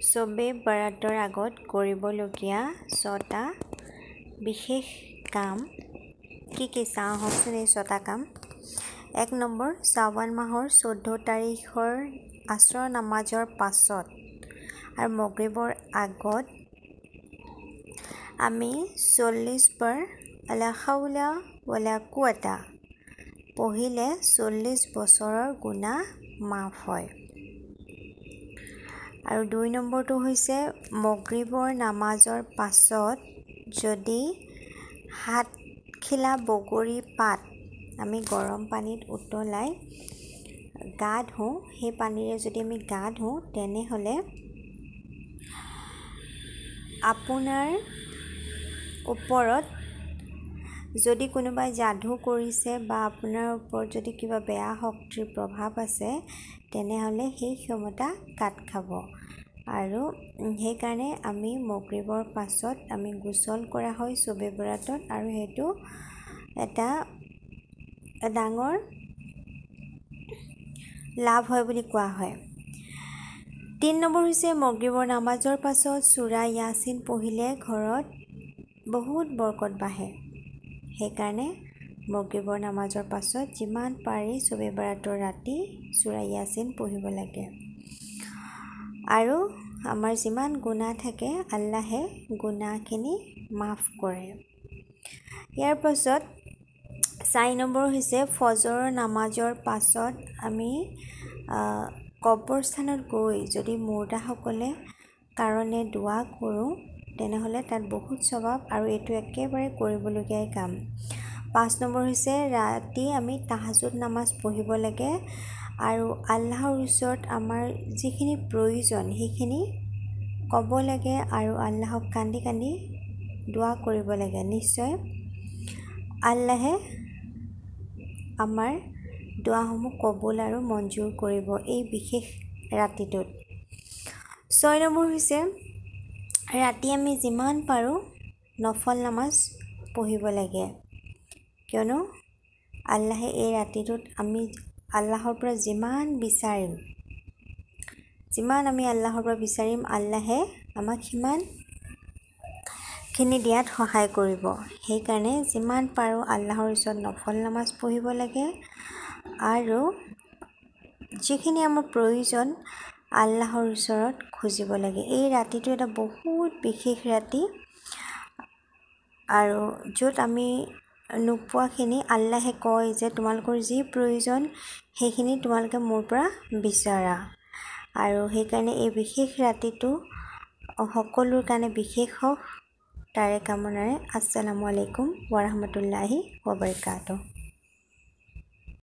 শ্ববে বৰাতৰ আগত কৰিবলগীয়া ছটা বিশেষ কাম কি কি চাওঁ আহকচোন। এই ছটা কাম: 1 নম্বৰ, শ্ৰাৱণ মাহৰ 14 তাৰিখৰ আছৰ নামাজৰ পাছত আৰু মগৰিবৰ আগত আমি 40 বাৰ লা হাওলা ৱালা কুৱাতা পঢ়িলে 40 বছৰৰ গুনাহ মাফ হয়। আৰু 2 নম্বৰটো হৈছে মগৰিবৰ নামাজৰ পাছত যদি 7 খিলা বগৰী পাত আমি গৰম পানীত উতলাই গা ধোওঁ, সেই পানীৰে যদি আমি গা ধোওঁ, তেনেহ'লে আপোনাৰ ওপৰত যদি কোনোবাই যাদু কৰিছে বা আপোনাৰ ওপৰত যদি কিবা বেয়া শক্তিৰ প্ৰভাৱ আছে, তেনেহ'লে সেই ক্ষমতা কাট খাব। আৰু সেইকাৰণে আমি মগৰিবৰ পাছত আমি গোচল কৰা হয় শ্ববে বৰাতত, আৰু সেইটো এটা ডাঙৰ লাভ হয় বুলি কোৱা হয়। 3 নম্বৰ হৈছে মগৰিবৰ নামাজৰ পাছত চূৰা ইয়াচিন পঢ়িলে ঘৰত বহুত বৰকত বাঢ়ে। সেইকাৰণে মগৰিবৰ নামাজৰ পাছত যিমান পাৰি শ্ববে বৰাতৰ ৰাতি চূৰা ইয়াচিন পঢ়িব লাগে। আৰু আমাৰ যিমান গুনাহ থাকে, আল্লাহে গুনাহখিনি মাফ কৰে। ইয়াৰ পাছত 4 নম্বৰ হৈছে ফজৰৰ নামাজৰ পাছত আমি কবৰস্থানত গৈ যদি মুৰ্দাসকলে কাৰণে দোৱা কৰোঁ, তেনেহ'লে তাত বহুত স্বভাৱ আৰু এইটো একেবাৰে কৰিবলগীয়াই কাম। 5 নম্বৰ হৈছে ৰাতি আমি তাহাজুদ নামাজ পঢ়িব লাগে আৰু আল্লাহৰ ওচৰত আমাৰ যিখিনি প্ৰয়োজন সেইখিনি ক'ব লাগে আৰু আল্লাহক কান্দি কান্দি দোৱা কৰিব লাগে। নিশ্চয় আল্লাহে আমাৰ দোৱাসমূহ কবুল আৰু মঞ্জুৰ কৰিব এই বিশেষ ৰাতিটোত। 6 নম্বৰ হৈছে ৰাতি আমি যিমান পাৰোঁ নফল নামাজ পঢ়িব লাগে, কিয়নো আল্লাহে এই ৰাতিটোত আমি আল্লাহৰ পৰা যিমান বিচাৰিম, যিমান আমি আল্লাহৰ পৰা বিচাৰিম, আল্লাহে আমাক সিমানখিনি দিয়াত সহায় কৰিব। সেইকাৰণে যিমান পাৰোঁ আল্লাহৰ ওচৰত নফল নামাজ পঢ়িব লাগে আৰু যিখিনি আমাৰ প্ৰয়োজন আল্লাহৰ ওচৰত খুজিব লাগে। এই ৰাতিটো এটা বহুত বিশেষ ৰাতি আৰু য'ত আমি নোপোৱাখিনি আল্লাহে কয় যে তোমালোকৰ যি প্ৰয়োজন সেইখিনি তোমালোকে মোৰ পৰা বিচাৰা। আৰু সেইকাৰণে এই বিশেষ ৰাতিটো সকলোৰ কাৰণে বিশেষ হওক, তাৰে কামনাৰে। আছালামু আলাইকুম ৱাৰহমতুল্লাহি ৱাবাৰকাতুহ।